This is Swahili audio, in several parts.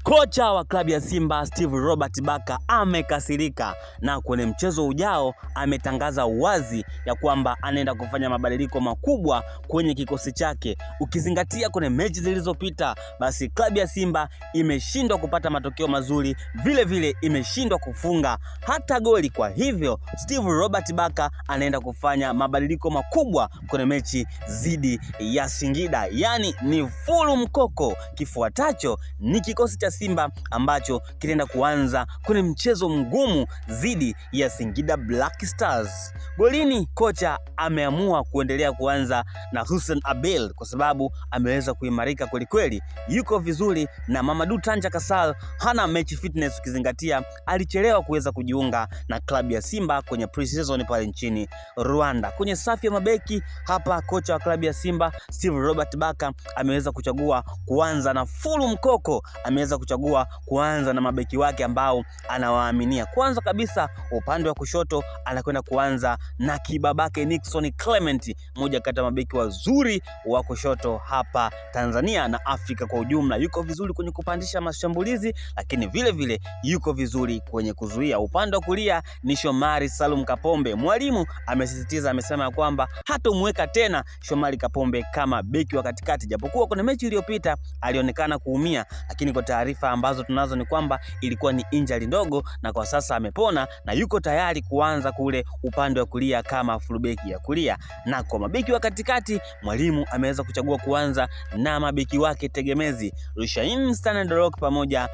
Kocha wa klabu ya Simba Steve Robert Baka amekasirika na kwenye mchezo ujao ametangaza wazi ya kwamba anaenda kufanya mabadiliko makubwa kwenye kikosi chake. Ukizingatia kwenye mechi zilizopita, basi klabu ya Simba imeshindwa kupata matokeo mazuri, vile vile imeshindwa kufunga hata goli. Kwa hivyo Steve Robert Baka anaenda kufanya mabadiliko makubwa kwenye mechi dhidi ya Singida, yaani ni fulu mkoko. Kifuatacho ni kikosi cha Simba ambacho kinaenda kuanza kwenye mchezo mgumu dhidi ya Singida Black Stars. Golini kocha ameamua kuendelea kuanza na Hussein Abel kwa sababu ameweza kuimarika kwelikweli, yuko vizuri, na Mamadou Tanja Kasal hana match fitness, ukizingatia alichelewa kuweza kujiunga na klabu ya Simba kwenye pre-season pale nchini Rwanda. Kwenye safu ya mabeki hapa kocha wa klabu ya Simba Steve Robert Baka ameweza kuchagua kuanza na Fulu Mkoko, ameweza kuchagua kuanza na mabeki wake ambao anawaaminia. Kwanza kabisa upande wa kushoto anakwenda kuanza na kibabake Nixon Clement, mmoja kati ya mabeki wazuri wa kushoto hapa Tanzania na Afrika kwa ujumla. Yuko vizuri kwenye kupandisha mashambulizi, lakini vile vile yuko vizuri kwenye kuzuia. Upande wa kulia ni Shomari Salum Kapombe. Mwalimu amesisitiza, amesema kwamba hatomweka tena Shomari Kapombe kama beki wa katikati, japokuwa kwenye mechi iliyopita alionekana kuumia, lakini kwa taarifa ambazo tunazo ni kwamba ilikuwa ni injury ndogo, na kwa sasa amepona na yuko tayari kuanza kule upande wa kulia kama fulbeki ya kulia. Na kwa mabeki wa katikati, mwalimu ameweza kuchagua kuanza na mabeki wake tegemezi Rushain Stanley pamoja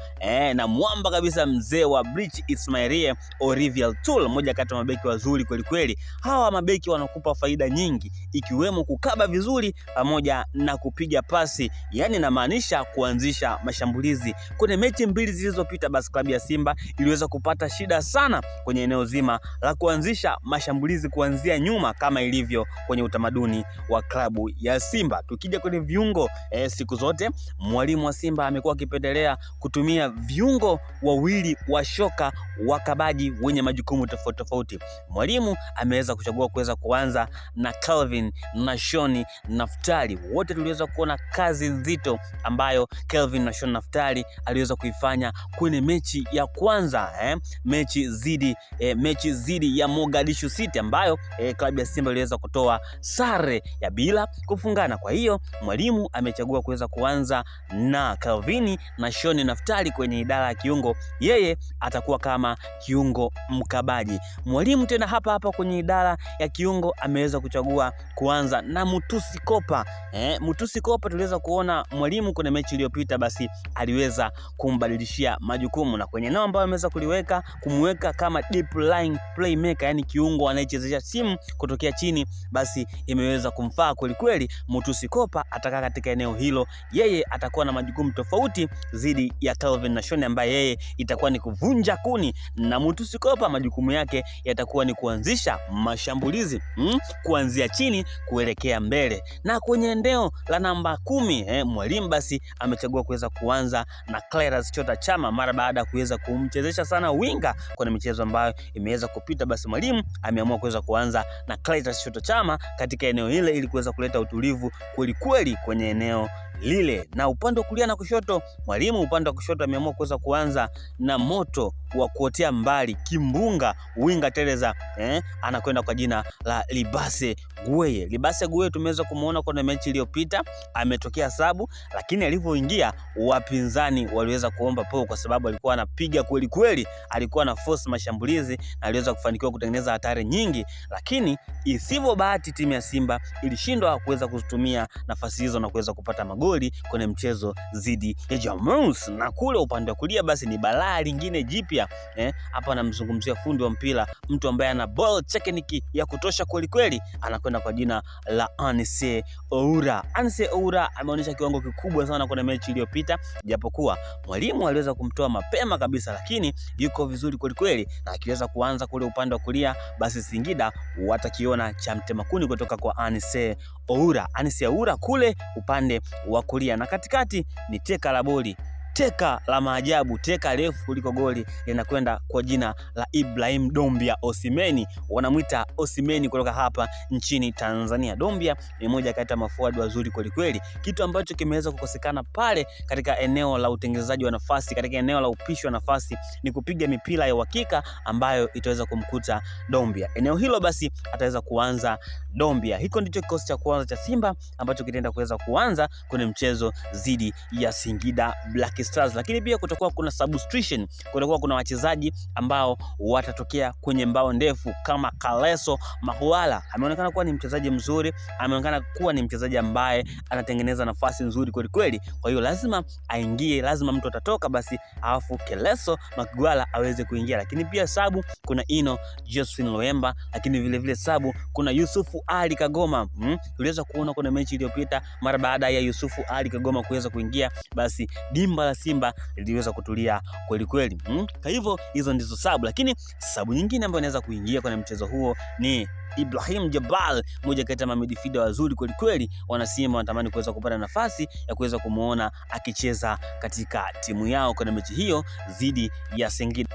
na mwamba kabisa mzee wa Bridge Ismailie Olivier Tool, mmoja kati ya mabeki wazuri kweli kweli. Hawa mabeki wanakupa faida nyingi ikiwemo kukaba vizuri pamoja na kupiga pasi, yani namaanisha kuanzisha mashambulizi. Kwenye mechi mbili zilizopita, basi klabu ya Simba iliweza kupata shida sana kwenye eneo zima la kuanzisha mashambulizi kuanzia nyuma kama ilivyo kwenye utamaduni wa klabu ya Simba. Tukija kwenye viungo siku zote mwalimu wa Simba amekuwa akipendelea kutumia viungo wawili wa shoka wakabaji wenye majukumu tofauti tofauti. Mwalimu ameweza kuchagua kuweza kuanza na Calvin na Shoni Naftali. Wote tuliweza kuona kazi nzito ambayo Kelvin na Shoni Naftali aliweza kuifanya kwenye mechi ya kwanza mechi dhidi ya Mogadishu City ambayo klabu ya Simba iliweza kutoa sare ya bila kufungana. Kwa hiyo mwalimu amechagua kuweza kuanza na Calvin na Shoni Naftali kwenye idara ya kiungo, yeye atakuwa kama kiungo mkabaji. Mwalimu tena hapa hapa kwenye idara ya kiungo ameweza kuchagua kuanza na Mutusi Kopa. Mutusi Kopa tuliweza kuona mwalimu kwenye mechi iliyopita, basi aliweza kumbadilishia majukumu na kwenye eneo ambayo ameweza kuliweka kumweka kama deep line playmaker, yani kiungo anayechezesha simu kutokea chini, basi imeweza kumfaa kweli kweli. Mutusi Kopa atakaa katika eneo hilo, yeye atakuwa na majukumu tofauti dhidi ya Calvin Nashoni ambaye yeye itakuwa ni kuvunja kuni, na Mutusi Kopa majukumu yake yatakuwa ni kuanzisha mashambulizi kuanzia chini kuelekea mbele. Na kwenye eneo la namba 10 mwalimu basi amechagua kuweza kuanza na Clatous Chota Chama mara baada ya kuweza kumchezesha sana winga kwenye michezo ambayo imeweza kupita, basi mwalimu ameamua kuweza kuanza na Clatous Chota Chama katika eneo hile ili kuweza kuleta utulivu kweli kweli kwenye eneo lile. Na upande wa kulia na kushoto, mwalimu upande wa kushoto ameamua kuweza kuanza na moto wa kuotea mbali kimbunga winga teleza, anakwenda kwa jina la Libase Gueye. Libase Gueye tumeweza kumuona kwenye mechi iliyopita ametokea sabu, lakini alivyoingia wapinzani waliweza kuomba po kwa sababu alikuwa anapiga kweli kweli, alikuwa na force mashambulizi na aliweza kufanikiwa kutengeneza hatari nyingi, lakini isivyo bahati timu ya Simba ilishindwa kuweza kuzitumia nafasi hizo na kuweza kupata magoli kwenye mchezo dhidi ya Jamus. Na kule upande wa kulia basi ni balaa lingine jipya hapa namzungumzia fundi wa mpira, mtu ambaye ana ball technique ya kutosha kweli kweli, anakwenda kwa jina la Anse Oura. Anse Oura ameonyesha kiwango kikubwa sana kwenye mechi iliyopita, japokuwa mwalimu aliweza kumtoa mapema kabisa, lakini yuko vizuri kweli kweli, na akiweza kuanza kule upande wa kulia, basi Singida watakiona cha mtema kuni kutoka kwa Anse Oura. Anse Oura kule upande wa kulia, na katikati ni teka la boli Teka la maajabu, teka refu kuliko goli linakwenda kwa jina la Ibrahim Dombia Osimeni, wanamwita Osimeni kutoka hapa nchini Tanzania. Dombia ni mmoja kati ya mafuadi wazuri kweli kweli, kitu ambacho kimeweza kukosekana pale katika eneo la utengenezaji wa nafasi, katika eneo la upishi wa nafasi ni kupiga mipira ya uhakika ambayo itaweza kumkuta Dombia. Eneo hilo basi ataweza kuanza Dombia. Hiko ndicho kikosi cha kwanza cha Simba ambacho kitaenda kuweza kuanza kwenye mchezo dhidi ya Singida Black Stars, lakini pia kutakuwa kuna substitution, kutakuwa kuna wachezaji ambao watatokea kwenye mbao ndefu kama Kaleso Mahuala. Ameonekana kuwa ni mchezaji mzuri, ameonekana kuwa ni mchezaji ambaye anatengeneza nafasi nzuri kweli kweli. Kwa hiyo lazima aingie, lazima mtu atatoka basi, alafu Keleso Makwala aweze kuingia. Lakini pia sabu kuna Ino Josephine Loemba, lakini vile vile sabu kuna Yusufu Ali Kagoma. Tuliweza kuona kuna mechi iliyopita mara baada ya Yusufu Ali Kagoma kuweza kuingia, basi dimba la Simba liliweza kutulia kweli kweli. Kwa hivyo hizo ndizo sabu, lakini sabu nyingine ambayo inaweza kuingia kwenye mchezo huo ni Ibrahim Jabal, mmoja kati ya mamidfielder wazuri kweli kweli. Wana Simba wanatamani kuweza kupata nafasi ya kuweza kumuona akicheza katika timu yao kwenye mechi hiyo dhidi ya Singida.